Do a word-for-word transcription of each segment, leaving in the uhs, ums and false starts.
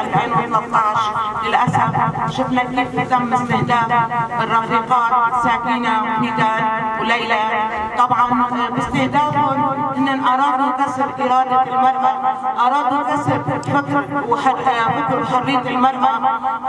ألفين وثلاثة عشر للأسف شفنا كيف تم استهداف الرفيقات سكينة وفدان وليلى. طبعًا باستهدافهم هن أرادوا كسر إرادة المرأة، أرادوا كسر فكر وحر-، فكر وحرية المرأة،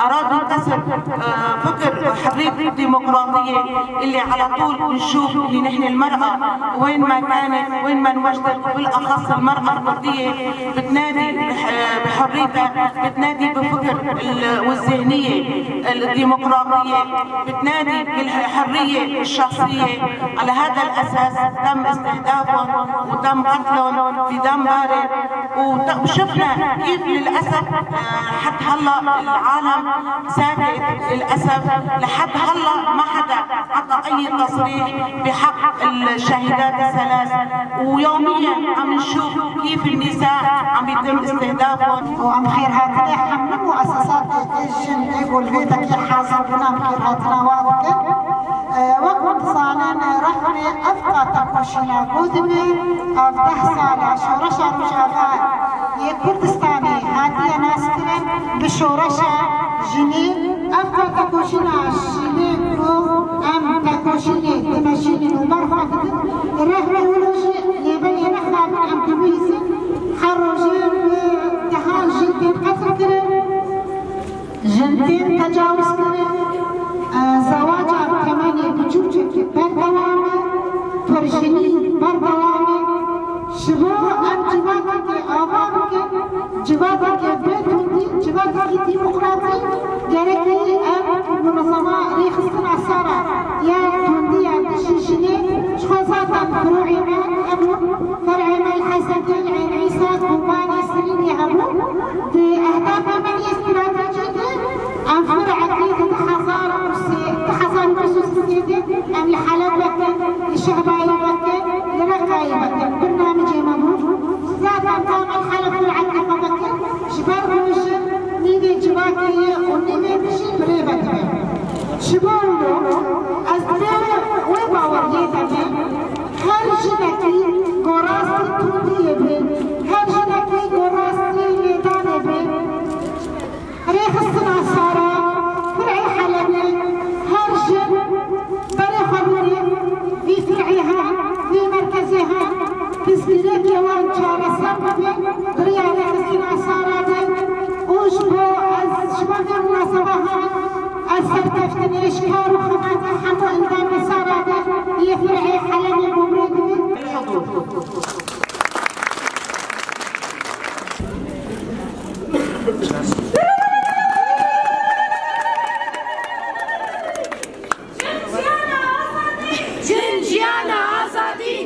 أرادوا كسر، آه، فكر وحرية الديمقراطية اللي على طول بنشوف اللي نحن المرأة وين ما كانت، وين ما انوجدت، بالأخص المرأة الكردية بتنادي بح-، بحريتها، بتنادي بفكر ال-، والذهنية الديمقراطية، بتنادي بالحرية الشخصية. على هذا الأساس تم استهدافهم وتم قتلهم بدم بارد. وت-، وشفنا كيف للأسف، آه، حتى هلأ العالم ساكت للأسف. لحد هلأ ما حدا عطى أي تصريح بحق الشهيدات الثلاث، ويوميًا عم نشوف كيف النساء عم يتم استهدافهم. وعم خير هاتني حمل مؤسسات الجن يقول بيتك يا حاضر بنا خير هاتنا واضح. Wek hûn dizanin, rexne ev qate koşîna ku dibê, ev deh sala şoreşa Rojava yê Kurdistanê hatiye naskirin bi şoreşa jinê. Ev qate koşîna jinê ku em tekoşînê dimeşînin û berxwe didin, rexne wilo jî lêbelê nexabin em dibihîzin. Her rojê bi dehan jin tên qetil kirin. Jin tên tecawizkirin, e, zewaca temenê biçûçekî berdewam e, pirjinî berdewam e. Ji bo em civakekê ava bikin, civakekê bê tundî, civakekî demokratî, gerekî em munezema rêxistina sara ya tundiya dijî jinê, ji xwe zaten firûê me hebû, fer'ê me li Heysekê, li Ên Îsa, Kobanê, Silînê hebû. Di ehdafê me yê stratejî de em fir'ekî di du hezar û sê, du hezar û bîst û sê de em li Heleb vekin, li Şehbayê vekin, li Reqayê vekin. Birnamecê me bû. Zaten ka me li Heleb fir'ekî xwe vekin, ji ber ku jin nîvê civakê ye û nîvê dijî bi rê ve dibe. Ji bo wilo ez divê wê baweriyê de me. Her jinekî ku rastî tundiyê bê, her jinekî ku rastî lêdanê bê, rêxistina sara, fir'ê Helebê, her jin berê xwe bidê vî fir'ê he, vî merkezê he, pirsgirêkê wan çareser bibe, di riya rêxistina sara de û ji bo ez, ji bo vê minaseba he, Ez serkeftinê ji kar û xebatê hemû endamê sara de yê fir'ê Helebê bo birê dibim. Jin jiyana azadî! Jin jiyana azadî!